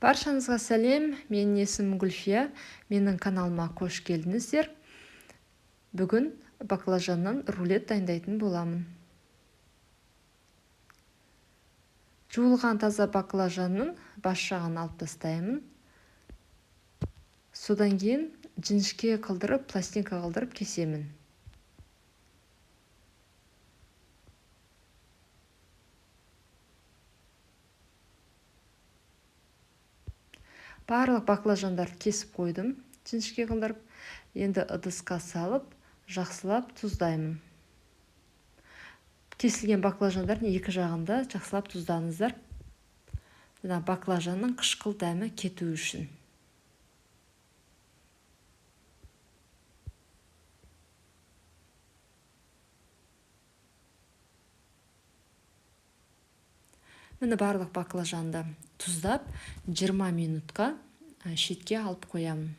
Баршаңызға сәлем, менің есімім Гүлфия, менің каналыма қош келдіңіздер. Бүгін баклажаннан рулет дайындайтын боламын. Жуылған таза баклажанның бас жағын алып тастаймын. Содан кейін жіңішке қылдырып, пластинка қылдырып кесемін. Барлық баклажандарды кесіп қойдым, жіңішке қылдырып. Енді ыдысқа салып, жақсылап тұздаймын. Кесілген баклажандардың екі жағында жақсылап тұздаңыздар. Жаңа баклажанның қышқыл дәмі кету үшін. Міне барлық баклажанды тұздап 20 минутқа шетке алып қоямын.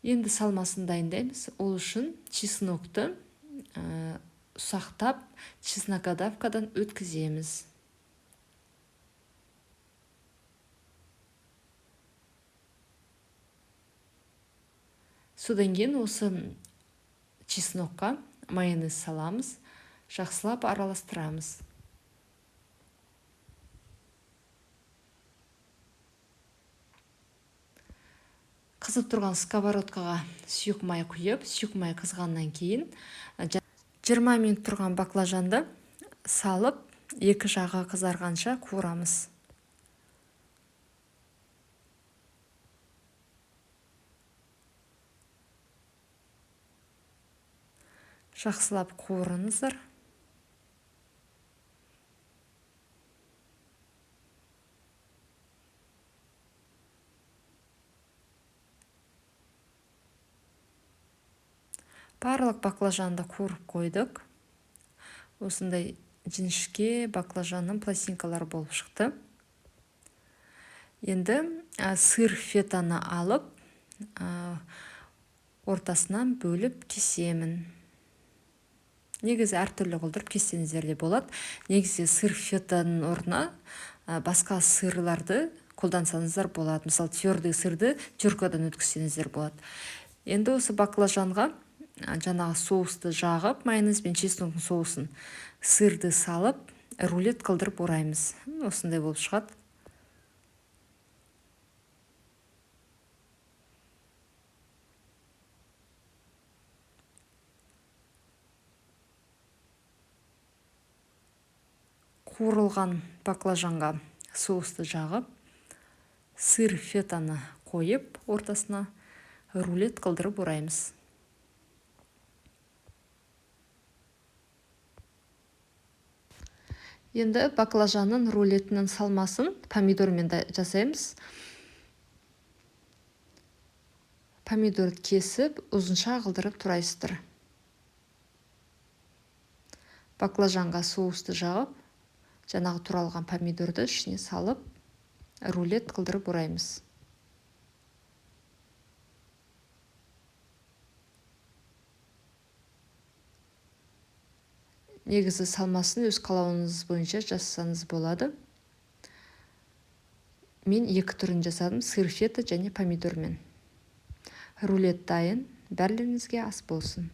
Енді салмасын дайындаймыз. Ол үшін чеснокты ұсақтап чеснокодавкадан өткіземіз. Содан кейін осы чеснокқа майонез саламыз. Жақсылап араластырамыз. Қызып тұрған сковородкаға сұйық май құйып, сұйық май қызғаннан кейін 20 минут тұрған баклажанды салып, екі жағы қызарғанша қуырамыз. Жақсылап қуырыңыздар. Барлық баклажанды қуырып қойдық. Осындай жіңішке баклажанның пластинкалары болып шықты. Енді сыр фетаны алып, ортасынан бөліп кесемін. Негізі әртүрлі қылдырып кессеңіздер де болады. Негізі сыр фетаның орнына басқа сырларды қолдансаңыздар болады. Мысалы, твердый сырды теркадан өткізсеңіздер болады. Енді осы баклажанға жаңағы соусты жағып, майонез бен чесноктың соусын, сырды салып, рулет қылдырып ораймыз. Осындай болып шығады. Қуырылған баклажанға соусты жағып, сыр фетаны қойып, ортасына рулет қылдырып ораймыз. Енді баклажанның рулетінің салмасын помидормен жасаймыз. Помидорды кесіп, ұзынша қылдырып турайсыздар. Баклажанға соусты жағып, жаңағы туралған помидорды ішіне салып, рулет қылдырып ораймыз. Негізі салмасын өз қалауыңыз бойынша жасасаңыз болады. Мен екі түрін жасадым, сыр фета және помидормен. Рулет дайын, бәріңізге ас болсын.